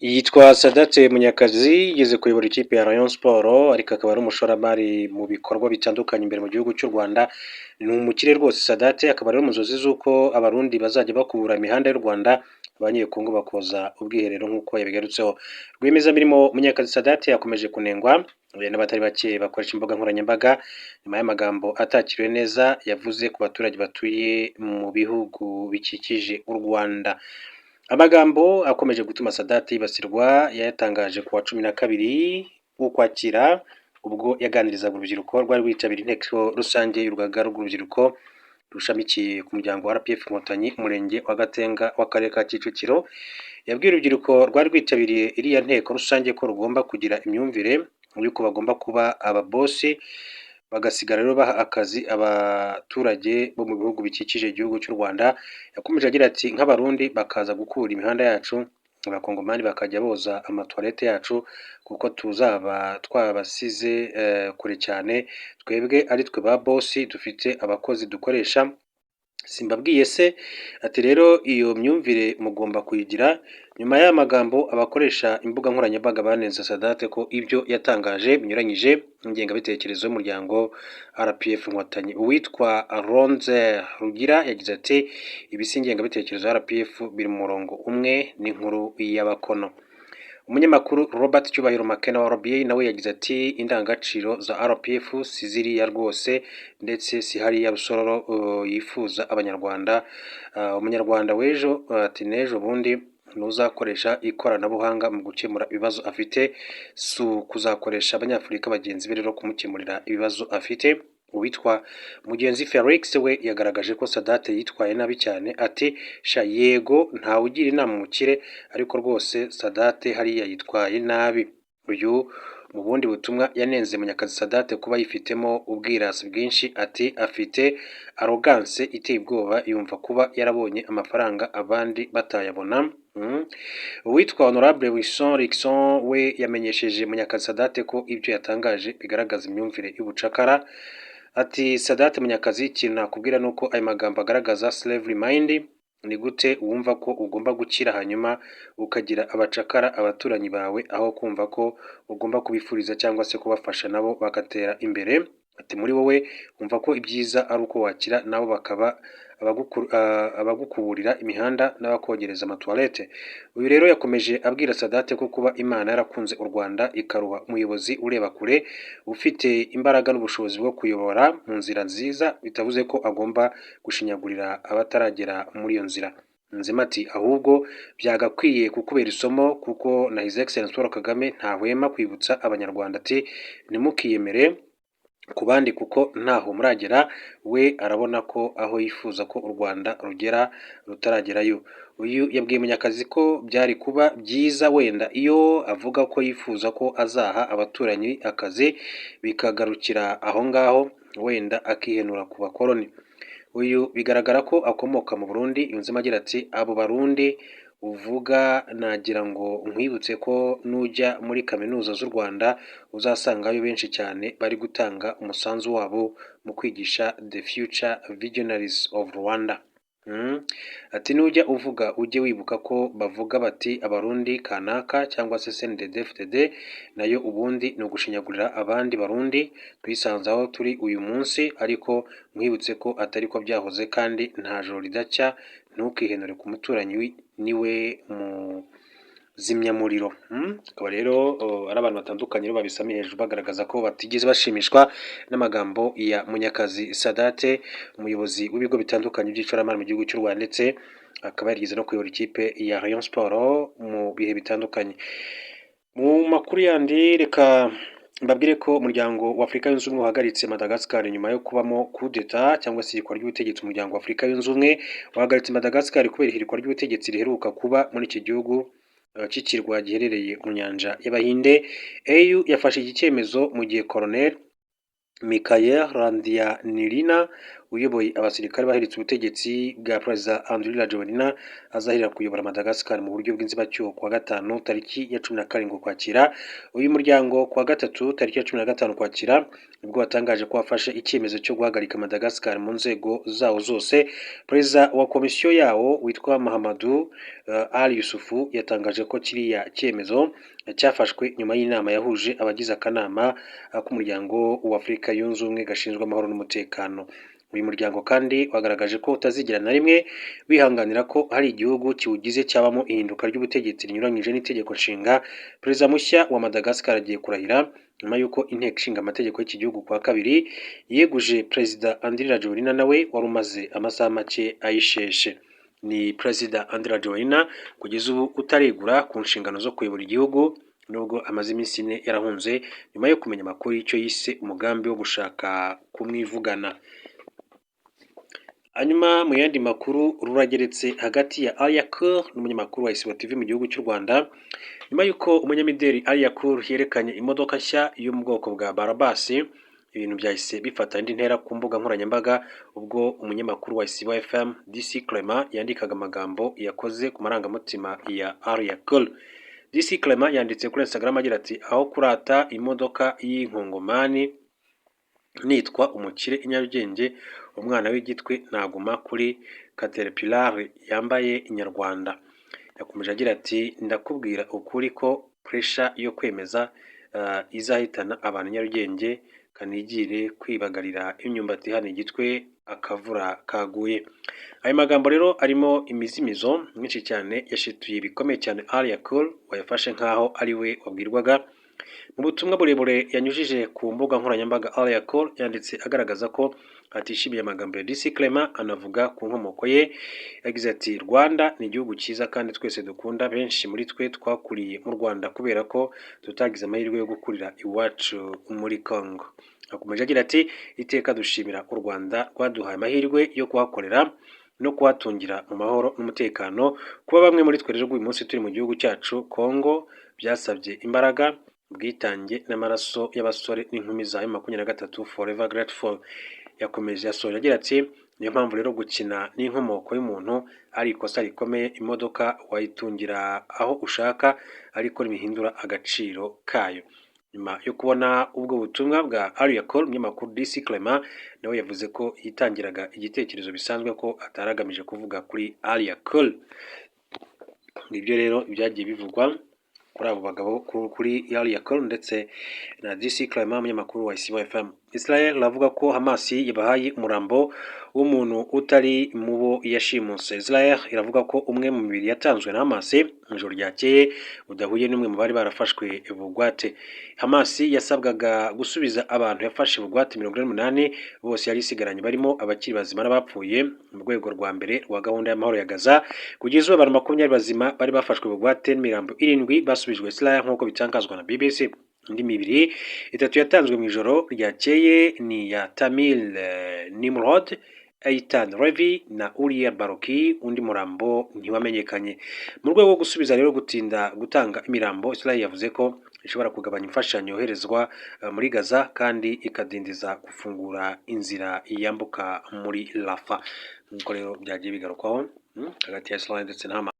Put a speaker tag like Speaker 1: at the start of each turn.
Speaker 1: Yitwa Sadate Munyakazi, yigeze kuyobora ikipe ya Rayon Sports, ariko akaba ari umushoramari mu bikorwa bitandukanye imbere mu gihugu cy'u Rwanda. Ni umukire rwose Sadate, akaba ari mu nzozi z'uko Abarundi bazajya bakubura imihanda y'u Rwanda, Abanyekongo bakoza ubwiherero nk'uko yabigarutseho. Rwiyemezamirimo Munyakazi Sadate yakomeje kunengwa n'abatari bake bakoresha imbuga nkoranyambaga nyuma y'amagambo atakiriwe neza yavuze ku baturage batuye mu bihugu bikikije u Rwanda. Amagambo akomeje gutuma Sadate yibasirwa yayatangaje ku wa 12 Ukwakira, ubwo yaganirizaga urubyiruko rwari rwitabiriye inteko rusange y'urugaga rw'urubyiruko rushamikiye ku muryango wa RPF Inkotanyi, umurenge wa Gatenga w'akarere ka Kicukiro. Yabwiye urubyiruko rwari rwitabiriye iriya nteko rusange ko rugomba kugira imyumvire y'uko bagomba kuba ababosi, bagasigara rero baha akazi abaturage bo mu bihugu bikikije igihugu cy'u Rwanda. Yakomeje agira ati: "Nk'Abarundi bakaza gukura imihanda yacu, Abakongomani bakajya boza amatoilette yacu, kuko tuzaba twabasize kure cyane, twebwe ari twe ba bosi, dufite abakozi dukoresha, simbabwiye se?" Ati: "Rero iyo myumvire mugomba kuyigira." Nyuma y'aya magambo, abakoresha imbuga nkoranyambaga banenze Sadate ko ibyo yatangaje binyuranyije n'ingengabitekerezo y'umuryango RPF Inkotanyi. Uwitwa Ronze Rugira yagize ati: "Ibi si ingengabitekerezo ya RPF, biri mu murongo umwe n'inkuru y'abakono." Umunyamakuru Robert Cyubahiro Makena wa RBA nawe yagize ati: "Indangagaciro za RPF si ziriya rwose, ndetse si hariya Rusororo yifuza Abanyarwanda. Umunyarwanda w'ejo," ati, "n'ejo bundi ntuzakoresha ikoranabuhanga mu gukemura ibibazo afite, si ukuzakoresha Abanyafurika bagenzi be rero kumukemurira ibibazo afite." Uwitwa Mugenzi Felix we yagaragaje ko Sadate yitwaye nabi cyane, ati: "Sha, yego ntawe ugira inama umukire, ariko rwose Sadate hariya yitwaye nabi." Uyu mu bundi butumwa yanenze Munyakazi Sadate kuba yifitemo ubwirasi bwinshi, ati: "Afite arrogance iteye ubwoba, yumva kuba yarabonye amafaranga abandi batayabona." Uwitwa Honorable Wilson Rickson we yamenyesheje Munyakazi Sadate ko ibyo yatangaje bigaragaza imyumvire y'ubucakara, ati: "Sadate Munyakazi, ikintu nakubwira ni uko ayo magambo agaragaza slavery mind. Ni gute wumva ko ugomba gukira hanyuma ukagira abacakara abaturanyi bawe, aho kumva ko ugomba kubifuriza cyangwa se kubafasha nabo bagatera imbere?" Ati: "Muri wowe wumva ko ibyiza ari uko wakira, nabo bakaba abagukuburira imihanda n'abakogereza amatoilette." Uyu rero yakomeje abwira Sadate ko kuba Imana yarakunze u Rwanda ikaruha umuyobozi ureba kure, ufite imbaraga n'ubushobozi bwo kuyobora mu nzira nziza, bitavuze ko agomba gushinyagurira abataragera muri iyo nzira. Nzima ati: "Ahubwo byagakwiye kukubera isomo, kuko na His Excellence Paul Kagame ntahwema kwibutsa Abanyarwanda ati: 'Ntimukiyemere ku bandi kuko ntaho muragera.' We arabona ko aho yifuza ko u Rwanda rugera rutaragerayo." Uyu yabwiye Munyakazi ko byari kuba byiza wenda iyo avuga ko yifuza ko azaha abaturanyi akazi, bikagarukira aho ngaho, wenda akihenura ku bakoloni. Uyu bigaragara ko akomoka mu Burundi, yunzemo agira ati: "Abo Barundi uvuga, nagira ngo nkwibutse ko nujya muri kaminuza z'u Rwanda uzasangayo benshi cyane bari gutanga umusanzu wabo mu kwigisha the future visionaries of Rwanda." Ati: "Nujya uvuga ujye wibuka ko bavuga bati Abarundi kanaka cyangwa se CNDD-FDD, nayo ubundi ni ugushinyagurira abandi Barundi twisanze aho turi uyu munsi. Ariko nkwibutse ko atari ko byahoze, kandi nta joro ridacya, ntukihenure ku muturanyi, niwe muzimyamuriro." Akaba rero ari abantu batandukanye babisamiye hejuru bagaragaza ko batigeze bashimishwa n'amagambo ya Munyakazi Sadate, umuyobozi w'ibigo bitandukanye by'ishoramari mu gihugu cy'u Rwanda, ndetse akaba yarigeze no kuyobora ikipe ya Rayon Sports mu bihe bitandukanye. Mu makuru yandi, reka mbabwire ko Umuryango wa Afurika Yunze Ubumwe wahagaritse Madagascar nyuma yo kubamo kudeta cyangwa se ihirikwa ry'ubutegetsi. Umuryango wa Afurika Yunze Ubumwe wahagaritse Madagascar kubera ihirikwa ry'ubutegetsi riheruka kuba muri iki gihugu cy'ikirwa giherereye mu nyanja y'Abahinde. AU yafashe iki cyemezo mu gihe Colonel Michael Randrianirina, uyoboye abasirikare bahiritse ubutegetsi bwa Perezida Andry Rajoelina, azahirira kuyobora Madagascar mu buryo bw'inzibacyuho kuwa gatanu tariki ya 17 Ukwakira. Uyu muryango kuwa gatatu tariki ya 15 Ukwakira nibwo watangaje ko wafashe icyemezo cyo guhagarika Madagascar mu nzego zawo zose. Perezida wa komisiyo yawo witwa Mahamadou Ali Yusufu yatangaje ko kiriya cyemezo cyafashwe nyuma y'inama yahuje abagize akanama k'umuryango w'Afurika Yunze Ubumwe gashinzwe amahoro n'umutekano. Uyu muryango kandi wagaragaje ko utazigera na rimwe wihanganira ko hari igihugu kiwugize cyabamo ihinduka ry'ubutegetsi rinyuranyije n'itegeko nshinga. Perezida mushya wa Madagascar agiye kurahira nyuma y'uko inteko ishinga amategeko y'iki gihugu kuwa kabiri yeguje Perezida Andry Rajoelina, nawe wari umaze amasaha make ayisheshe. Ni Perezida Andry Rajoelina kugeza ubu utaregura ku nshingano zo kuyobora igihugu, nubwo amaze iminsi 4 yarahunze nyuma yo kumenya amakuru y'icyo yise umugambi wo gushaka kumwivugana. Hanyuma mu yandi makuru, rurageretse hagati ya Alliah Cool n'umunyamakuru wa Isibo TV mu gihugu cy'u Rwanda, nyuma y'uko umunyamideli Alliah Cool yerekanye imodoka nshya yo mu bwoko bwa Brabus. Ibintu byahise bifata indi ntera ku mbuga nkoranyambaga ubwo umunyamakuru wa Isibo FM DC Clement yandikaga amagambo yakoze ku marangamutima ya Alliah Cool. DC Clement yanditse kuri Instagram agira ati: "Aho kurata imodoka y'inkongomani nitwa umukire i Nyarugenge, umwana w'igitwe naguma kuri Caterpillar yambaye inyarwanda." Yakomeje agira ati: "Ndakubwira ukuri ko pressure yo kwemeza izahitana abantu i Nyarugenge, kanigire kwibagarira imyumbati hano igitwe akavura kaguye." Ayo magambo rero arimo imizimizo myinshi cyane yashituye bikomeye cyane Alliah Cool, wayafashe nk'aho ari we wabwirwaga. Mu butumwa burebure yanyujije ku mbuga nkoranyambaga, Alliah Cool yanditse agaragaza ko atishimiye amagambo ya DC Clement, anavuga ku nkomoko ye. Yagize ati: "Rwanda ni igihugu cyiza kandi twese dukunda. Benshi muri twe twakuriye mu Rwanda kubera ko tutagize amahirwe yo gukurira iwacu muri Congo." Akomeje agira ati: "Iteka dushimira u Rwanda rwaduhaye amahirwe yo kuhakorera no kuhatungira mu mahoro n'umutekano. Kuba bamwe muri twe rero uyu munsi turi mu gihugu cyacu Congo byasabye imbaraga, ubwitange n'amaraso y'abasore n'inkumi za M23. Forever grateful." Yakomeje yasoje agira ati: "Niyo mpamvu rero gukina n'inkomoko y'umuntu ari ikosa rikomeye. Imodoka wayitungira aho ushaka, ariko ntibihindura agaciro kayo." Nyuma yo kubona ubwo butumwa bwa Alliah Cool, umunyamakuru DC Clement nawe yavuze ko yitangiraga igitekerezo bisanzwe, ko atari agamije kuvuga kuri Alliah Cool. Ngibyo rero ibyagiye bivugwa kuri abo bagabo, kuri Alliah Cool ndetse na DC Clement, umunyamakuru wa Isibo FM. Israel iravuga ko Hamas yabahaye umurambo w'umuntu utari mu bo yashimuse. Israel iravuga ko umwe mu mibiri yatanzwe na Hamas mu ijoro ryakeye udahuye n'umwe mu bari barafashwe bugwate. Hamas yasabwaga gusubiza abantu yafashe bugwate 48 bose yari isigaranye, barimo abakiri bazima n'abapfuye, mu rwego rwa mbere rwa gahunda y'amahoro ya Gaza. Kugeza ubu abantu 20 bazima bari bafashwe bugwate n'imirambo irindwi basubijwe Israel, nk'uko bitangazwa na BBC. Indi mibiri itatu yatanzwe mu ijoro ryakeye ni iya Tamir Nimrod, Eitan Levi na Uriel Baruki. Undi murambo ntiwamenyekanye. Mu rwego rwo gusubiza rero gutinda gutanga imirambo, Israel yavuze ko ishobora kugabanya imfashanyo yoherezwa muri Gaza kandi ikadindiza gufungura inzira yambuka muri Rafa, nk'uko rero byagiye bigarukwaho hagati ya Israel ndetse na Hamas.